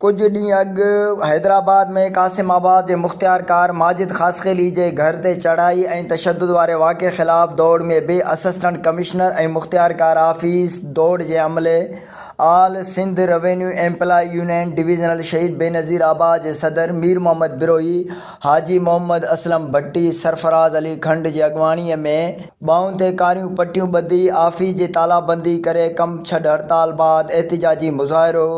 ڪجهه ڏينهن اڳ حيدرآباد ۾ قاسم آباد جي مختيارڪار ماجد خاصخيلي جي گهر تي چڙهائي ۽ تشدد واري واقعي خلاف دوڙ ۾ به اسسٽنٽ ڪمشنر ۽ مختيارڪار آفيس دوڙ جي عملي all Sindh revenue employee union divisional Shaheed Benazirabad جي صدر مير محمد بروهي، حاجي محمد اسلم ڀٽي، سرفراز علي کنڊ جي اڳواڻي ۾ ٻانهن تي ڪاريون پٽيون ٻڌي آفيس جي تالابندي ڪري ڪم ڇڏ هڙتال بعد احتجاجي مظاهرو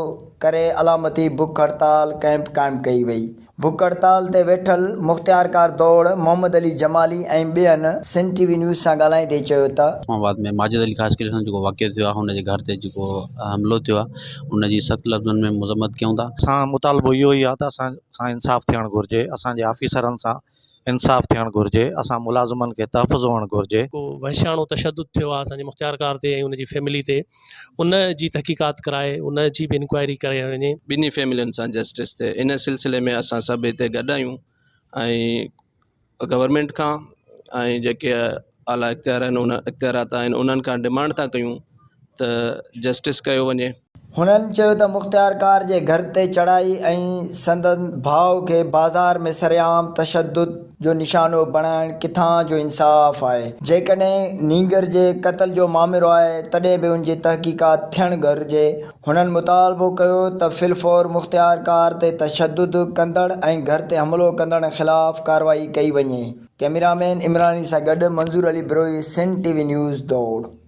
ڪري علامتي بک هڙتال ڪئمپ قائم ڪئي وئي. بک هڙتال تي ويٺل مختيارڪار دوڙ محمد علي جمالي ۽ ٻين سنڌ ٽي وي نيوز سان ڳالهائيندي چيو ته. اسلام آباد ۾ ماجد علي خاصخيلي سان جيڪو واقعو ٿيو آهي هن جي گهر تي جيڪو حملو ٿيو آهي ان جي سخت لفظن ۾ مذمت ڪيون ٿا. اسان مطالبو اهو ئي آهي ته اسان سان انصاف ٿيڻ گهرجي اسان جي آفيسرن سان انصاف ٿيڻ گهرجي، اسان ملازمن کي تحفظ هئڻ گهرجي. جيڪو وحشياڻو تشدد ٿيو آهي اسان جي مختيارڪار تي ۽ ان جي فيملي تي ان جي تحقيقات ڪرائي ان جي به انڪوائري ڪرائي وڃي. ٻنهي فيملين سان جسٽس ٿئي ان سلسلي ۾ اسان سڀ هتي گڏ آهيون ۽ گورنمينٽ کان ۽ جيڪي اعليٰ اختيار آهن ان اختيارات آهن انهن کان ڊمانڊ ٿا ڪيون ته جسٽس ڪيو وڃي. هنن چيو ته مختيارڪار جي گهر تي چڙهائي ۽ سندن ڀاء کي بازار ۾ سرعام تشدد جو نشانو بڻائڻ ڪٿان جو انصاف آهي، جيڪڏهن نينگر جي قتل جو مامرو آهي تڏهن به ان جي تحقيقات ٿيڻ گهرجي، هنن مطالبو ڪيو ته في الفور مختيارڪار تي تشدد ڪندڙ ۽ گهر تي حملو ڪندڙن خلاف ڪارروائي ڪئي وڃي. ڪئميرامين عمران علي سان گڏ Manzoor Ali Brohi, Sindh T V news, Dor.